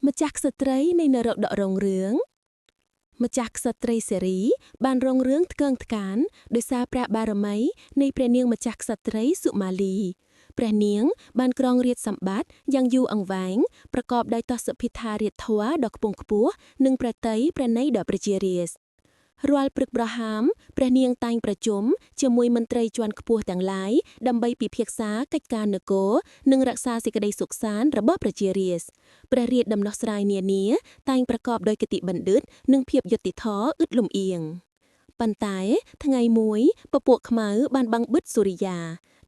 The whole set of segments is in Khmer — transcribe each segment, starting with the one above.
ម្ចាស់ក្សត្រីនៃនរកដករុងរឿងម្ចាស់ក្សត្រីសេរី បានរុងរឿងថ្កើងថ្កានដោយសារព្រះបារមីនៃព្រះនាងម្ចាស់ក្សត្រីសុមាលីព្រះនាងបានគ្រងរាជសម្បត្តិយ៉ាងយូរអង្វែងប្រកបដោយទសភិដ្ឋារាជធម៌ដ៏ខ្ពង់ខ្ពស់និងប្រតិយប្រណីដល់ប្រជារាស្ត្ររាល់ព្រឹកប្រហាមព្រះនាងតែងប្រជុំជាមួយមន្ត្រីជាន់ខ្ពស់ទាំងឡាយដើម្បីពិភាក្សាកិច្ចការនគរនិងរក្សាសេចក្តីសុខសាន្តរបស់ប្រជារាស្ត្រព្រះរាជដំណោះស្រាយនានាតែងប្រកបដោយគតិបណ្ឌិតនិងភាពយុត្តិធម៌ឥតលំអៀងប៉ុន្តែថ្ងៃមួយពពួកខ្មៅបានបាំងបិទសូរិយា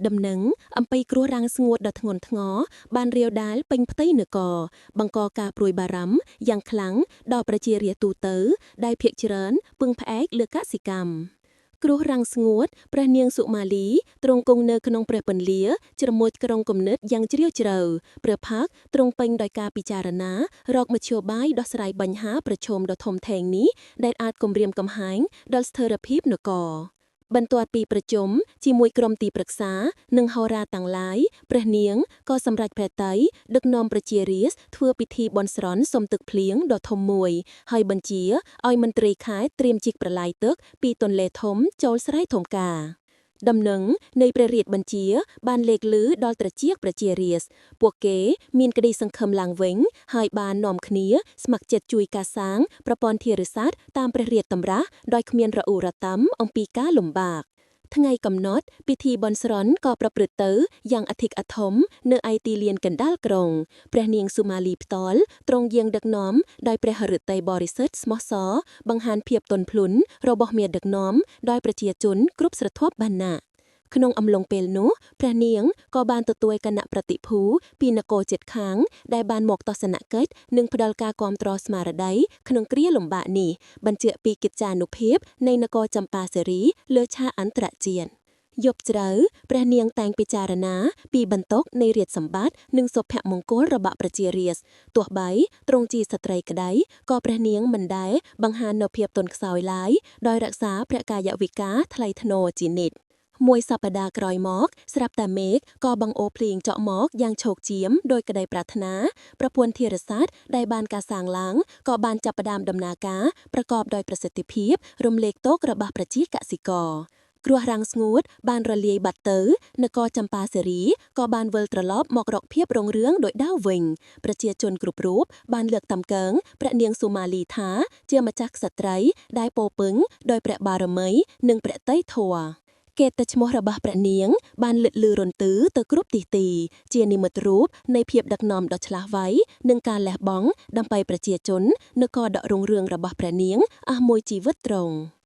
ដំណឹងអំពីគ្រោះរាំងស្ងួតដ៏ធ្ងន់ធ្ងរបានរាលដាលពេញផ្ទៃនគរបង្កការព្រួយបារម្ភយ៉ាងខ្លាំងដល់ប្រជារាស្ត្រទូទៅ ដែលភាគច្រើនពឹងផ្អែកលើកសិកម្មគ្រោះរាំងស្ងួតព្រះនាងសុមាលីទ្រង់គង់នៅក្នុងព្រះពន្លាជ្រមុជក្រុងគំនិតយ៉ាងជ្រាលជ្រៅព្រះផាកទ្រង់ពេញដោយការពិចារណារកមធ្យោបាយដោះស្រាយបញ្ហាប្រឈមដ៏ធំធេងនេះដែលអាចគំរាមកំហែងដល់ស្ថិរភាពនគរបន្ទាប់ពីប្រជុំជាមួយក្រុមទីប្រឹក្សានិងហោរាទាំងឡាយព្រះនាងក៏សម្រេចព្រះទ័យដឹកនាំប្រជារាស្ត្រធ្វើពិធីបន់ស្រន់សុំទឹកភ្លៀងដ៏ធំមួយហើយបញ្ជាឲ្យមន្ត្រីខេត្តត្រៀមជីកប្រឡាយទឹកពីទន្លេធំចូលស្រែធំការដំណឹងនៃព្រះរាជបញ្ជាបានលេខលឺដល់ត្រចៀកប្រជារាស្ត្រពួកគេមានក្តីសង្ឃឹមឡើងវិញហើយបាននាំគ្នាស្ម័គ្រចិត្តជួយកសាងប្រព័ន្ធធារសាស្ត្រតាមព្រះរាជតម្រាស់ដោយគ្មានរអ៊ូរតំអំពីការលំបាកថ្ងៃកំណត់ពិធីបន់ស្រន់ក៏ប្រព្រឹត្តទៅយ៉ាងអធិកអធមនៅឯទីលានកណ្ដាលក្រុងព្រះនាងសុមាលីផ្ទាល់ទ្រង់យាងដឹកនាំដោយព្រះហឫទ័យបរិសុទ្ធស្មោះសរបង្ហាញភាពទន់ភ្លន់របស់មេដឹកនាំដោយប្រជាជនគ្រប់ស្រទាប់វណ្ណៈក្នុងអំឡុងពេលនោះព្រះនាងក៏បានទទួលគណៈប្រតិភូពីនគរជិតខាងដែលបានមកទស្សនកិច្ចនិងផ្ដល់ការគាំទ្រស្មារតីក្នុងគ្រាលំបាកនេះបញ្ជាក់ពីកិត្យានុភាពនៃនគរចម្ប៉ាសេរីលើឆាកអន្តរជាតិយប់ជ្រៅព្រះនាងតែងពិចារណាពីបន្ទុកនៃរាជសម្បត្តិនិងសុភមង្គលរបស់ប្រជារាស្ត្រទោះបីទ្រង់ជាស្ត្រីក្តីក៏ព្រះនាងមិនដែលបង្ហាញនូវភាពទន់ខ្សោយឡើយដោយរក្សាព្រះកាយវិការថ្លៃថ្នូរជានិច្ចមួយសប្តាហ៍ក្រោយមកស្រាប់តែមេឃក៏បង្អូរភ្លៀងចក់មកយ៉ាងឆោកចៀមដោយក្តីប្រាថ្នាប្រពន្ធធារសាស្ត្រដែលបានកសាងឡើងក៏បានចាប់ផ្ដើមដំណើរការប្រកបដោយប្រសិទ្ធភាពរំលែកទុក្ខរបស់ប្រជាកសិករគ្រោះរាំងស្ងួតបានរលាយបាត់ទៅនគរចម្ប៉ាសេរីក៏បានវិលត្រឡប់មករកភាពរុងរឿងដោយដើមវិញប្រជាជនគ្រប់រូបបានលើកតម្កើងព្រះនាងសុមាលីថាជាម្ចាស់ក្សត្រីដែលពោរពេញដោយព្រះបារមីនិងព្រះតីធម៌កេរ្តិ៍ឈ្មោះរបស់ព្រះនាងបានលេចលឺរន្ទឺទៅគ្រប់ទិសទីជានិមិត្តរូបនៃភាពដឹកនាំដ៏ឆ្លាតវៃនិងការលះបង់ដើម្បីប្រជាជននគរដ៏រុងរឿងរបស់ព្រះនាងអស់មួយជីវិតទ្រង់។